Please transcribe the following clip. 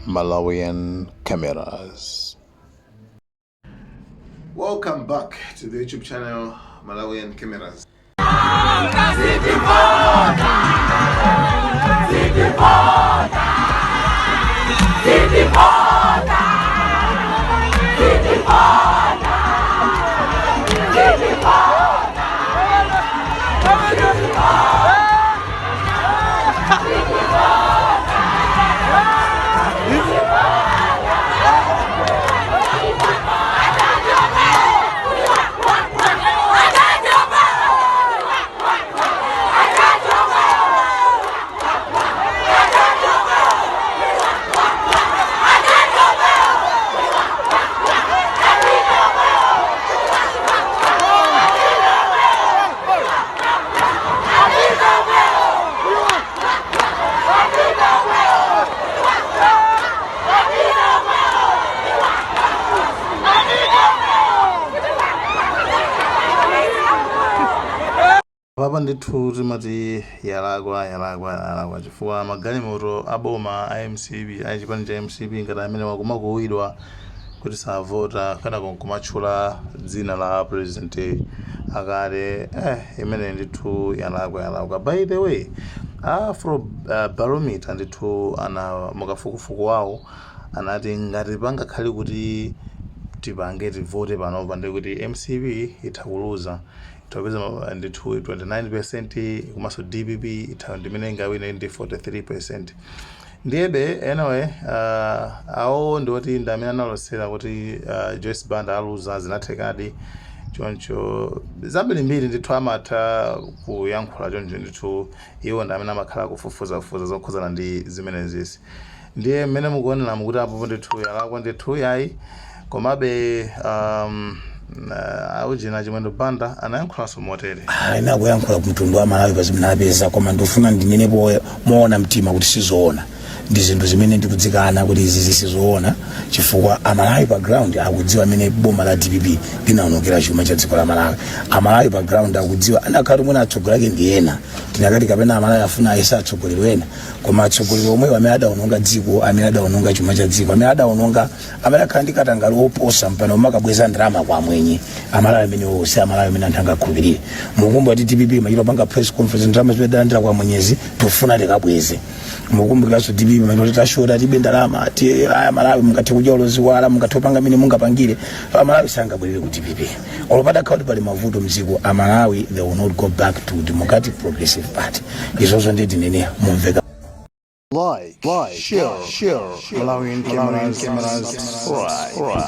Malawian Cameras. Welcome back to the YouTube channel Malawian Cameras. Apapa ndithu timati yalakwa yalakwa yalakwa chifukwa magalimoto a boma a mcp a chipani cha mcp ngati amenewa kumakuwidwa kuti savota kenako nkumatchula dzina la president akale eh imene ndithu yalakwa yalakwa. By the way, Afro Barometer ndithu ana mukafukufuku wawo anati ngati pangakhale kuti tipange tivote panopa ndi kuti mcp itha kuluza, itha kupeza ndithu 29%, komanso dpp itha ndimene ingawine ndi 43%. Ndiyebe anyway, awo ndioti ndi amene analosera kuti Joyce Banda aluza, zinathekadi choncho. Zambirimbiri ndithu amatha kuyankhula choncho ndithu. Iwo ndi amene amakhala kufufuzafufuza zokhudzana ndi zimenezisi. Ndiye mmene mukuonera mukuti apopo ndithu yalakwa ndithu yayi. Komabe aujina Chimwendo Banda anayankhulanso motere. Ena kuyankhula ku mtundu wa Malawi pa zimene apeza, koma ndifuna ndinenepo moona mtima kuti sizoona. Ndi zinthu zimene ndikudzikana kuti izi sizoona, chifukwa Amalawi pa ground akudziwa amene boma la DPP linaonongera chuma cha dziko la Malawi. Amalawi pa ground akudziwa. Anakhala mwina atsogoleri ake ndi ena, tinakati kapena Amalawi afuna ayese atsogoleri ena, koma atsogoleri omwewo amene adaononga dziko, amene adaononga chuma cha dziko, amene adaononga, amene akhala ndi katangale oposa mpano umakabweza ndalama kwa mwenye, Amalawi amene si Amalawi amene anthu angakhulupirire. Mukumbuka kuti DPP imachita panga press conference, ndalama zimene adalandira kwa mwenyezi tofuna tikabweze. Mukumbukiranso DPP imachita kuti tashota, tibe ndalama, ti aya Malawi mungathe kudya uloziwala, mungathe kupanga mene mungapangire. Amalawi sangabwerere ku DPP olo patakhala kuti pali mavuto mdziko. Amalawi, they will not go back to Democratic Progressive Party. Izozo ndi tinene mumveka. Like, share, share, Malawian Cameras, subscribe.